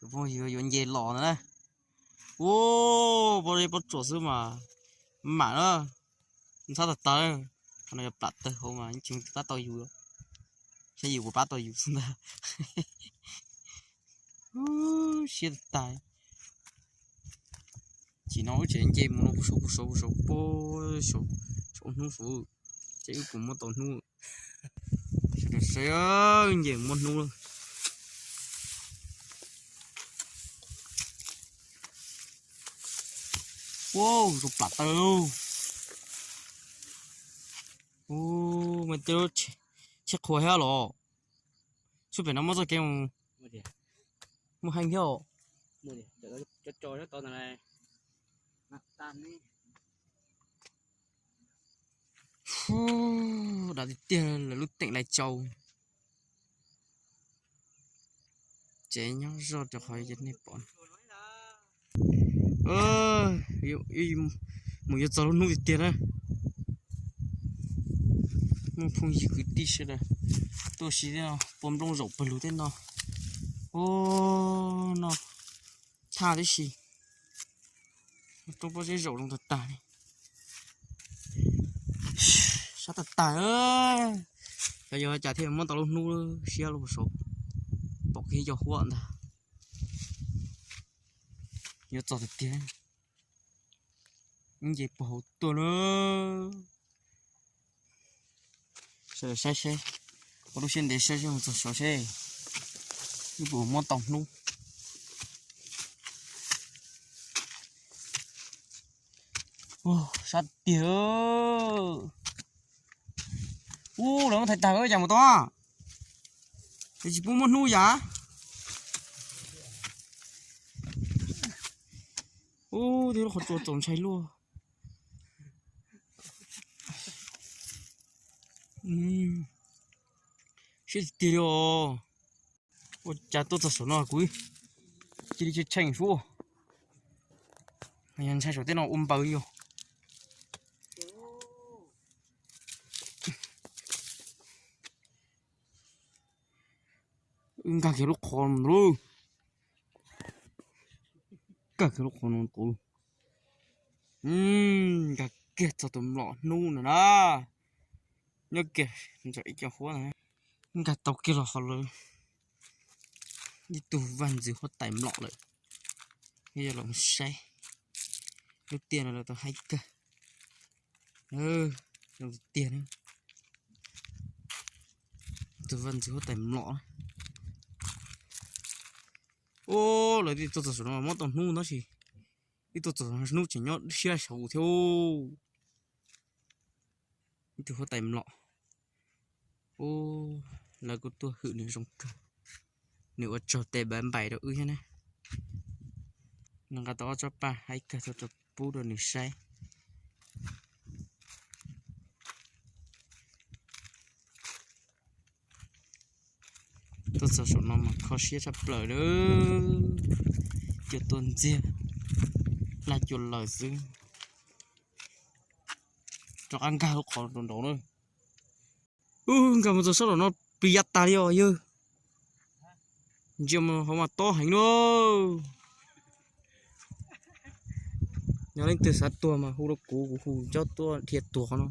Tus phooj ywg yuav nce los ntawd na. Ua, pob zeb pob tsuas xwb mas mam na, ntxhab tag tag. Qhov no yog plam tawg hauv mas yeej tsis muaj tus pab tau yus, saib yus puas pab tau yus xwb ntag. Siab tag tag. Chim no wb tseem nce mus no puag saud puag saud puag saud puag saud, saum hnub saud, ces wb puas muab tau hnub. Sawv daws saib, nce muab hnub lawm. Ua, zoo plam tawg lauj. Ua, mas tej lub tsheb qhua thiab los. Xub pem no muaj txoj kev mus, muaj heev thiab os. Dav tiag tiag lawv lub teem Lai Châu. Tsev nyob zoj rau qhov nej pom. Mus yuav txog lub hnub tiag tiag na. Muaj phooj ywg kwv tij sawv daws tuaj si tej no, pua nplooj zaum pawg lug tej no. Ua, no thaj tib si. Roob pob zeb zaum zoo tag tag li. Sab tag tag. Xyov yog cas thiaj muab tau lub hnub siab lub saud, pom kiag cov huab ntag. Yuav txog tiag tiag, ib nce puag hauv tuaj na. Sawv daws saib seb, ua lub siab ntev saib seb mus txog saud seb wb puas muab tau hnub. Sab tiag. Ub, lawv muab thaiv tag cas mus tau, es tsis pub muab hnub yam. Ub, twb lub qhov tsua txaus ntshai luaj. Siab tiag tiag li os. Ua cas tuaj txog saum no kuv cia li tshee tsheej suab. Yog ntshai saum tej no ua npaws li os. Nkag kiag lub qhov no lauj. Nkag kiag lub qhov no kuv. Nkag kiag txog tus mlom hnub no na. Nyob kiag ntawm ib co huab na. Nkag tau kiag los qhov lawv ib tug vaj ntxwv huab tais mlom lawm. Yog los saib, lub tiaj no lawv tau haib kawg. Zoo tiag tiag, tus vaj ntxwv huab tais mlom. Ub, lawv twb tuaj txog saum no muab tau hnub tab sis ib tuaj txog hnub tseem nyob siab saud thiab. Ib tug huab tais mlom. Ub, lawv kuj tuaj hwm nws zoo kawg. Nws ua tsaug tes npaiv npaim rau wb thiab na. Nws nqa tau ob tsob paj haib kawg tuaj rau pub rau nws saib. Tuaj txog saum no mas kho siab tshaj plaws lawm. Cua tuaj ntxiag, laj cua lawm xwb. Rov qab nkag lub qhov nraud na. Ub, nkag mus txog sab tom no plis yav tas li os yawg. Ntsia mus hauv mas tob heev lauj. Yog leej twg xav tuag mas hu rau kuv, kuv hu coj tuaj dhia tuag qhov no.